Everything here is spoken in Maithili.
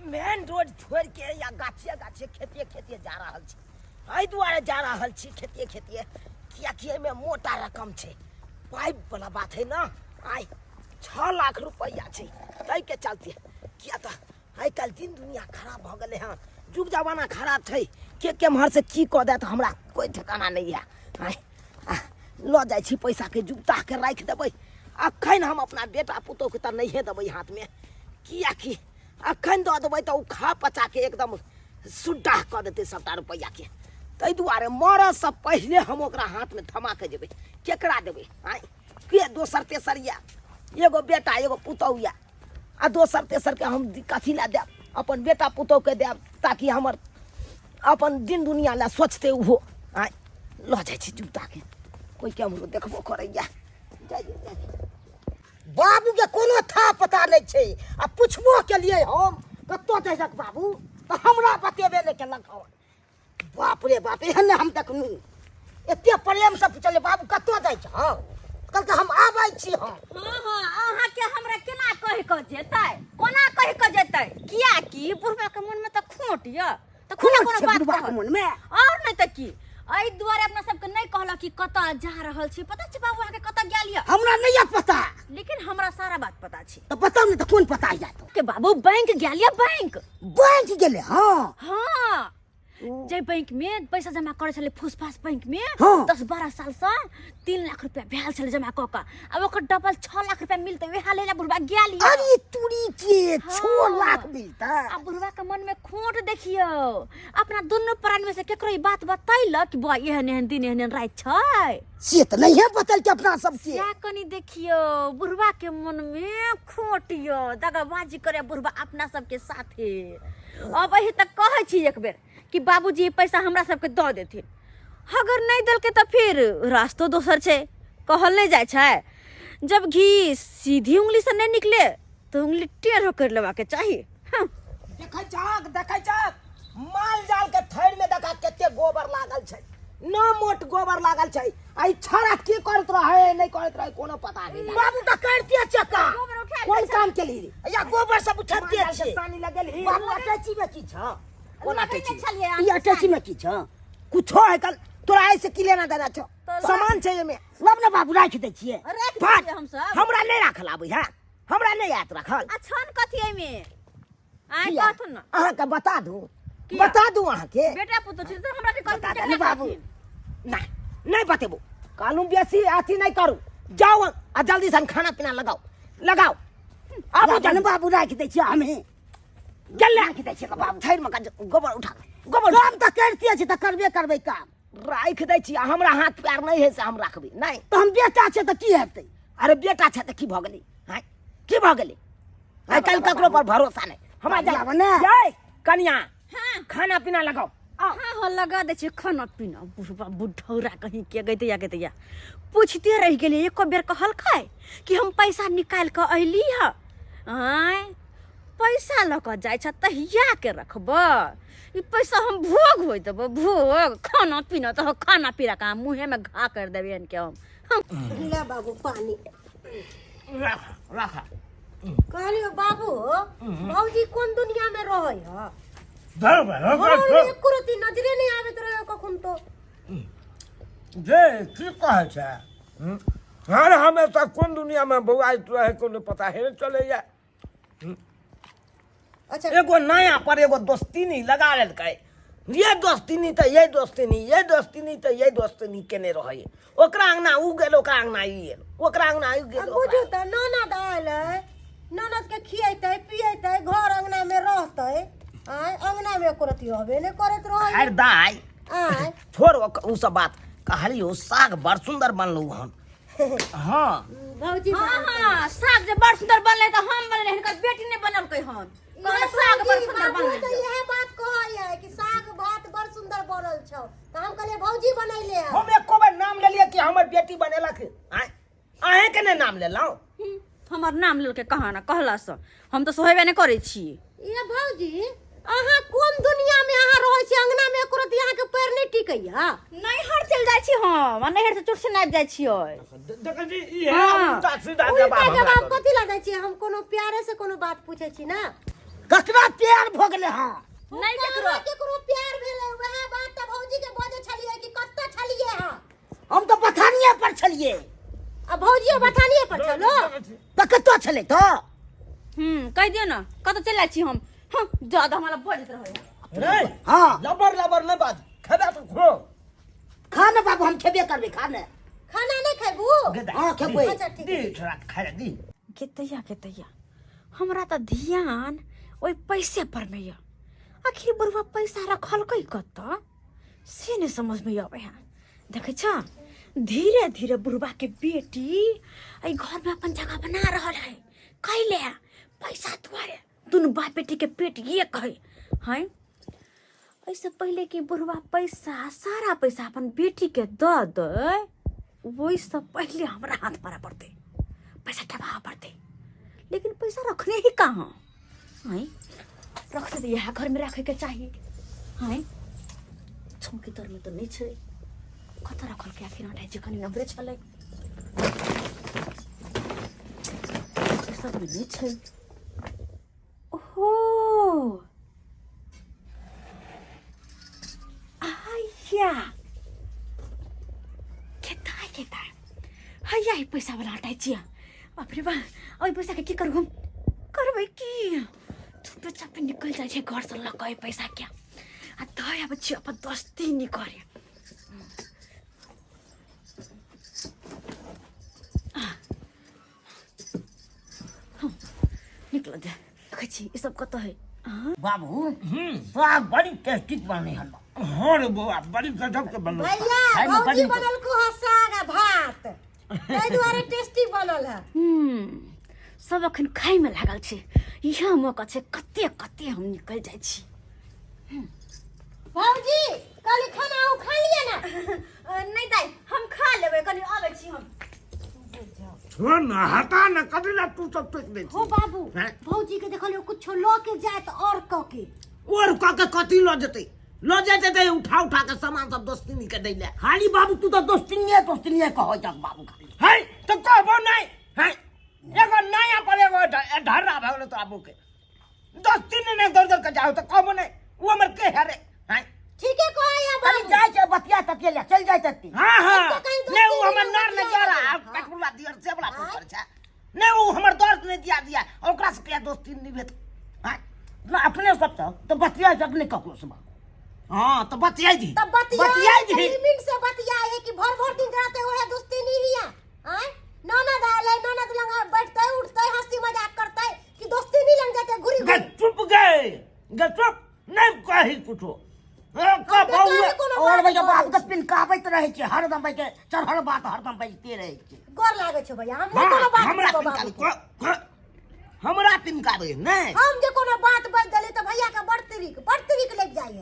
मेन रोड छोड़ि के या गाछिए गाछिए खेतिए खेतिए जा रहल छी। एहि दुआरे जा रहल छी खेतिए खेतिए कियाकि एहिमे मोटा रकम छै, पाइप वाला बात है ना। आइ 6 लाख रुपैआ छै, ताहिके चलते। किया तऽ आइ काल्हि दिन दुनिया खराब भऽ गेलै हँ, जुग जमाना खराब छै, के केम्हरसँ की कऽ देत हमरा कोइ ठिकाना नहि यऽ। आइ लऽ जाइ छी पैसाके जुगताके राखि देबै। अखन हम अपना बेटा पुतोहके तऽ नहिए देबै हाथमे, कियाकि अखन दऽ देबै तऽ ओ खा पचाके एकदम सुड्डाह कऽ देतै सबटा रुपैआके। ताहि दुआरे मरऽसँ पहिले हम ओकरा हाथमे थमा के जेबै। केकरा देबै? आँय, के दोसर तेसर यऽ? एगो बेटा एगो पुतोहु यऽ, आ दोसर तेसरके हम कथी लए देब? अपन बेटा पुतोहुके देब ताकि हमर अपन दिन दुनिया लए सोचतै ओहो। आँय, लऽ जाइ छी जूताके, कोइ केम्हरो देखबो करैया। जाइए जाइए। बाबूके कोनो था पता नहि छै, आ पुछबो केलियै हम कतऽ जाइ बाबू तऽ हमरा बतेबे नहि केलक हन। बाप रे बाप, एहन नहि हम देखलहुँ। एते प्रेमसँ पुछलियै बाबू कतऽ जाइ छह, कहलकै हम आबै छी। हम हँ हँ, अहाँके हमरा केना कहि कऽ जेतै, कोना कहि कऽ जेतै? कियाकि बुढ़बाके मोनमे तऽ खोट यऽ, तऽ कोना खोट कोनो छै बात बुढ़बाके कहत? मोनमे? और नहि तऽ की। एहि दुआरे अपना सबके नहि कहलक कि कतऽ जा रहल छी। पता छै बाबू अहाँके कतऽ गेल यऽ? हमरा नहि यऽ पता। लेकिन हमरा सारा बात पता छै। तऽ बताउ ने तऽ कोन पता यऽ तो? के बाबू बैंक गेल यऽ, बैंक। बैंक गेलै? हँ हँ, जे बैंक में पैसा जमा करे छलै फुसफास बैंक में। हाँ। 10-12 साल से 3 लाख रुपया भेल छलै जमा कऽ कऽ, आब ओकर डबल 6 लाख रुपया मिलतै, वएह लेला बुढ़बा गेल यऽ। अरे तुरी के, 6 हाँ। लाख मिलतै? आ बुढ़बा के मन में खोट देखियौ, अपना दुनू प्राण में से केकरो ई बात बतैलक कि बौआ एहन एहन दिन एहन एहन राति छै? से तऽ नहिए बतैलकै अपना सबके। सएह कनि देखियौ, बुढ़बा के मन में खोट यऽ, दगाबाजी करे बुढ़बा अपना सबके साथे। अब अही तक कहै छी एक बेर कि बाबूजी ई पैसा हमरा सबके दऽ देथिन, अगर नहि देलकै तऽ फिर रास्तो दोसर छै। कहल नहि जाइ छै, जब घी सीधी उंगली से नहि निकले तऽ उंगली टेढ़ो करि लेबाके चाही। हँ। देखै छहक, देखै छहक, माल जाल के थैर में देखा कते गोबर लागल छै, न मोट गोबर लागल छै। आ ई छड़ा की करैत रहे नहि करैत रहे कोनो पता नहीं। बाबू तऽ करिते छै काम। गोबर उठा कोन काम केलही रे? या गोबर सब उठबिते माल जाल के छियै। सानी लगेलही? बाबू अटैची में की छ? कोन अटैची? छलियै ई अटैची में की छ? कुछो है कल तोरा ऐसे की लेना देना छौ? सामान छै एमे। लब ने बाबू, राखि दै छियै। राखि दै फाट। छियै हमसब। हमरा नहि राखल आबै है, हमरा नहि आयत राखल। आ छन कथी एहिमे? आँय, किया? कहथुन ने। अहाँके बता दू। किया? बता दू अहाँके। बेटा पुतोह छै तऽ हमरा के बता कहथुन दू केकरा बाबू। कहथिन? नहीं नहीं बतेबो, कहलूँ बेसी अथी नहीं करू, जाओ आ जल्दी से खाना पीना लगाओ लगाओ। आबू जन जल्दी। बाबू राखि दै छियै हमे। गेल राखि दै छियै बाबू। थैर में गोबर उठा, गोबर उठा। काम तऽ करिते छी तऽ करबे करबै काम। राखि दै छी, हमरा हाथ पैर नहीं है से हम राखबै नहीं। तऽ हम बेटा छै तऽ की हेतै? अरे बेटा छै तऽ की भऽ गेलै? आँय, की भऽ गेलै? आइ काल्हि ककरो पर भरोसा नहि। हमरा जाब ने। जय कनिया। हाँ। खाना पीना लगाओ। हाँ हाँ, लगा दै छियै खाना पीना। बुढ़बा बुढ़ौरा कहीं के गैतैया गैतैया पूछते रहि गेलियै, एको बेर कहलकै कि हम पैसा निकालि कऽ अयली हँ? आँय, पैसा लऽ कऽ जाइ छ तहिया के रखबऽ ई पैसा? हम भोग होइ देबो भोग। खाना पीना तऽ खाना पीना कहाँ मुँहेमे घा कर देबै के हम। ले बाबू पानी। राख राख। कहलियो बाबू, भौजी कोन दुनिया में रहै ह? घर में एको रत्ती नजरे नहीं आबैत रहे कखन तो। जे की कहै छै? अरे हम एतऽ कोन दुनियामे बौआइत रहै कोनो पता हे नहि चलैया। अच्छा, एगो नया पर एगो दोस्ती नहीं लगा लेलकै, ये दोस्ती नहीं तऽ ये दोस्ती नहीं, ये दोस्ती नहीं तऽ ये दोस्ती नहीं केने रहै। ओकरा अंगना उ गेल, ओकरा अंगना ई गेल, ओकरा अंगना ई गेल। आ बुझू तऽ ननद आयल है, ननद के खियेतै पियेतै, घर अंगना में रहतै। आय, अंगना में एको रत्ती रहबे नहि करैत रहै। अरे दाइ, आय। छोड़ उ सब बात। कहलियौ साग बड़ सुंदर बनलौ हन। हाँ भौजी। हाँ हाँ, साग जे बड़ सुंदर बनलै तऽ हम बनलै, हिनकर बेटी नहि बनलकै हन। कहलै साग बड़ सुंदर बाबू बनलै। तऽ इएह बात कहै कि साग भात बड़ सुंदर बनल छौ, तऽ हम कहलियै भौजी बनैले हन। हम एको बेर नाम लेलियै कि हमर बेटी बनेलक? आँय, अहें के नहि नाम लेलहुँ? हमर नाम लेलकै कहाँ ने कहलासँ हम तऽ सोहेबे नहि करै छी। ये भौजी, अहाँ कोन दुनिया में अहाँ रहै छी? अंगना में एको रत्ती अहाँके पैर नहि टिकैया। नैहर चलि जाइ छी हम आ नैहर से चोट से आबि जाइ छियै। देखै छी इहे हाँ। उल्टा सीधा उल्टा जवाब हमरा जवाब दऽ कथी लए दै छियै? हम कोनो प्यारे से कोनो बात पूछै छी ने। ककरा प्यार भऽ गेलै हँ। नहि केकरो। कहाँ केकरो प्यार भेलै, वएह बात तऽ भौजी के बजै छलियै कि कतऽ छलियै अहाँ? हम तऽ बथानिये पर छलियै। आ भौजियो बथानिये पर छलो? तऽ कतऽ छलै तऽ? कहि दियौ ने कतऽ चलि आयल छी हम। हँ, ज्यादा हमरा बजैत रहै। रे। हँ। लबर लबर नहि बाज, खेबा तऽ खो। खा ने बाबू, हम खेबे करबै, खा ने। खाना नहि खेबू? हँ, खेबै। अच्छा, ठीक। दी थोड़ा खाय दी। केतैया केतैया, हमरा तऽ ध्यान ओहि पैसे पर मे यऽ। आखिर बुढ़वा पैसा रखलकै कतऽ से नहि समझमे अबै है। देखै छ, धीरे धीरे बुढ़वा के बेटी एहि घरमे अपन जगह बना रहल है। कैले? पैसा दुआरे। दुनू बाप बेटी के पेट एक है। हैं, एहिसँ पहिले कि बुढ़वा पैसा सारा पैसा अपन बेटीके दऽ दै, ओहिसँ पहिले हमरा हाथ पारऽ पड़तै, पैसा टपाबऽ पड़तै। लेकिन पैसा रखने ही कहाँ? आँय, रखतै तऽ इएह घरमे राखैके चाही। आँय, चौकी तरमे तऽ नहि छै। कतऽ रखलकै आखिर? आँटा जे कनि नम्बरे छलै, ई सबमे नहि छै। ओहो, आया खेता खेता, हैया ई पैसा वाला हटाइ छियै। बाप रे बा, ओहि पैसा के की करू हम? करबै की? चुपे चापे निकलि जाइ छै घरसँ लऽ कऽ एहि पैसाके आ दऽ आबै छियै अपन दोस्ती नहि करे। निकल दे। देखै छी ई सब कतऽ है? बाबू, साग बड़ी टेस्टी बने हन। हाँ रे बौआ, बड़ी गजब के बनल। भैया, खाइमे बड़ भौजी नीक। बनलको है साग आ भात, ताहि दुआरे टेस्टी बनल है। सब अखन खाइमे लागल छै, इएह मौका छै। कते कते हम निकलि जाइ छी। भौजी, कहली खाना अहूँ खा लिअ ने। नहि दाइ, हम खा लेबै, कनि आबै छी हम। छोड़ ना, हटा ना, कथी ला तू सब टोकि दै हो छी? बाबू। हैं? भौजी के देखलियो कुछो लऽ के जायत और कऽ के। और कऽ के कथी लऽ जेतै? लऽ जेतै तऽ उठा उठा के सामान सब दोस्तिनी के दै ले। खाली बाबू, तू तऽ दोस्तिनिये दोस्तिनिये कहै छक बाबू खाली। है तऽ कहबो नहि है। एगो नया पर एगो ढर्रा भऽ गेलो तोरा के दोस्तिनी नहि दौड़ दौड़ के जाओ तऽ कहबो नहि। ओ हमर के है रे? हैं? ठीके कहै है कनी बाबू। जाइ छै बतिया ततिया ले चलि जाइ तती। हाँ हाँ। एते कहीं नहीं वो दोस्ती हमर नहीं नार ने बतिया जा रहा हाँ। कटपुला दियर से बला हाँ? पर छै नहीं, वो हमर दर्द नहीं दिया दिया, ओकरा से क्या दोस्ती निभेत? हैं? ना अपने सब तो बतिया जब नहीं ककरो से बाबू। हाँ तो बतियाई दी। तब बतिया बतियाई दी। लिमिट से बतिया है कि भर भर दिन रहते ओहे दोस्ती नहीं हिया? आय, ननद आयल है, ननद लंग बैठते उठते हंसी मजाक करते कि दोस्ती नहीं लंग जाते घुरी गे घुरी। चुप गए, गे चुप, नहीं कही कुछो। ए, का हम बउआ बेचारे कोनो और बात भैया कहै बाबू के छी। पिनकाबैत रहै छै हरदम, बैठे चढ़ल बात हरदम बजते रहै छै। गोर लागै छौ भैया, हम नहि कोनो बात हमरा कहबौ पिनकाबे बाबू के। हमरा पिनकाबे नहीं। हम जे कोनो बात बाजि देली तऽ भैया के बड़ तरीक बड़ तरीक लागि जाइए।